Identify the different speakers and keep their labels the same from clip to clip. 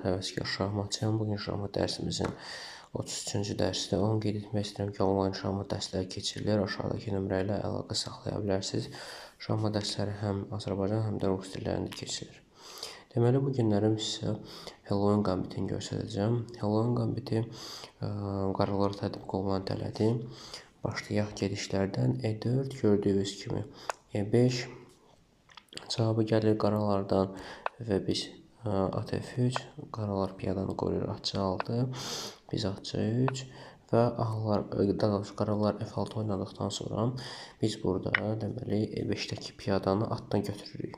Speaker 1: Həvəskar şahmatçıyam. Bugün şahmat dərsimizin 33-cü dərsidir. Onu qeyd etmək istəyirəm ki, onlayn şahmat dərsləri keçirilir. Aşağıdakı nömrə ilə əlaqə saxlaya bilərsiniz. Şahmat dərsləri həm Azərbaycan, həm də rus dillərində keçirilir. Deməli, bu günlərim sizə Halloween qambitini göstərəcəm. Halloween qambiti qaralara tətbiq olunan tələdir. Başlayaq gedişlərdən. E4 gördüyünüz kimi E5 cavabı gəlir qaralardan və biz at F3, qaralar piyadanı qoruyur, at C6, biz at C3 və ağlar, daha doğrusu qaralar F6 oynadıqdan sonra biz burada deməli E5-dəki piyadanı atdan götürürük.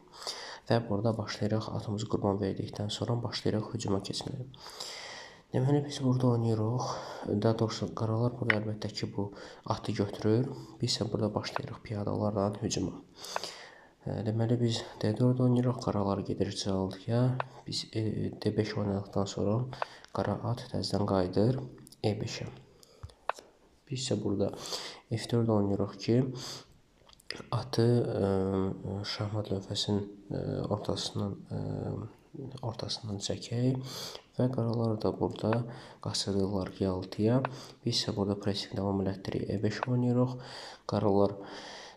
Speaker 1: Və burada başlayırıq, atımızı qurban verdikdən sonra başlayırıq hücuma keçməyə. Deməli biz burada oynayırıq, daha doğrusu qaralar burada əlbəttə ki bu atı götürür, biz isə burada başlayırıq piyadalarla hücuma. Deməli biz D4 oynayırıq, qaralar gedir C6-ya. Biz D5 oynadıqdan sonra qara at təzədən qayıdır E5-ə. Biz isə burada F4 oynayırıq ki, atı şahmat lövhəsinin ortasından çəkək və qaralar da burada qaçırırlar G6-ya. Biz isə burada pressing davam elətdirik, E5 oynayırıq. Qaralar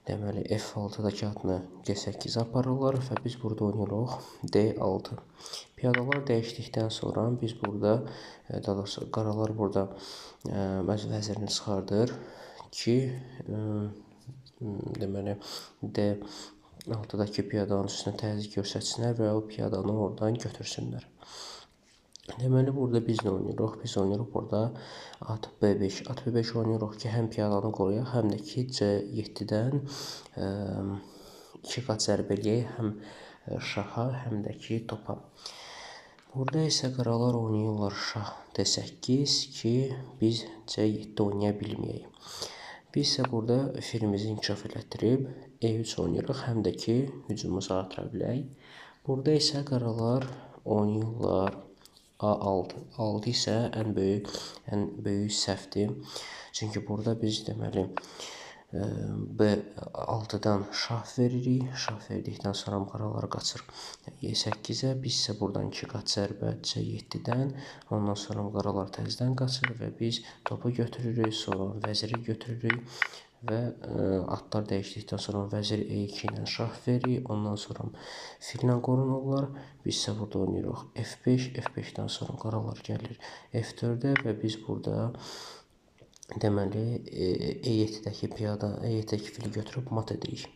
Speaker 1: deməli F6-dakı atını G8 aparırlar və biz burada oynayırıq D6. Piyadalar dəyişdikdən sonra biz burada, daha doğrusu qaralar burada vəzirini çıxardır ki, deməli D6-dakı piyadanın üstünə təzyiq göstərsinlər və o piyadanı oradan götürsünlər. Deməli, burada biz nə oynayırıq? Biz oynayırıq burada at B5. At B5 oynayırıq ki, həm piyadanı qoruyaq, həm də ki, C7-dən iki qat zərbə eləyək, həm şaha, həm də ki, topa. Burada isə qaralar oynayırlar şah D8 ki, biz C7 oynaya bilməyək. Biz isə burada filimizi inkişaf elətdirib E3 oynayırıq, həm də ki, hücumumuzu artıra bilək. Burada isə qaralar oynayırlar A6. A6 isə ən böyük səhvdir. Çünki burada biz deməli B6-dan şah veririk. Şah verdikdən sonra qaralar qaçır E8-ə. Biz isə buradan iki qat zərbə C7-dən. Ondan sonra qaralar təzədən qaçır və biz topu götürürük, sonra vəziri götürürük və atlar dəyişdikdən sonra vəzir E2 ilə şah verir. Ondan sonra fillə qorunurlar. Biz isə burada oynayırıq F5. F5-dən sonra qaralar gəlir F4-ə və biz burada deməli E7-dəki piyada, E7-dəki fili götürüb mat edirik.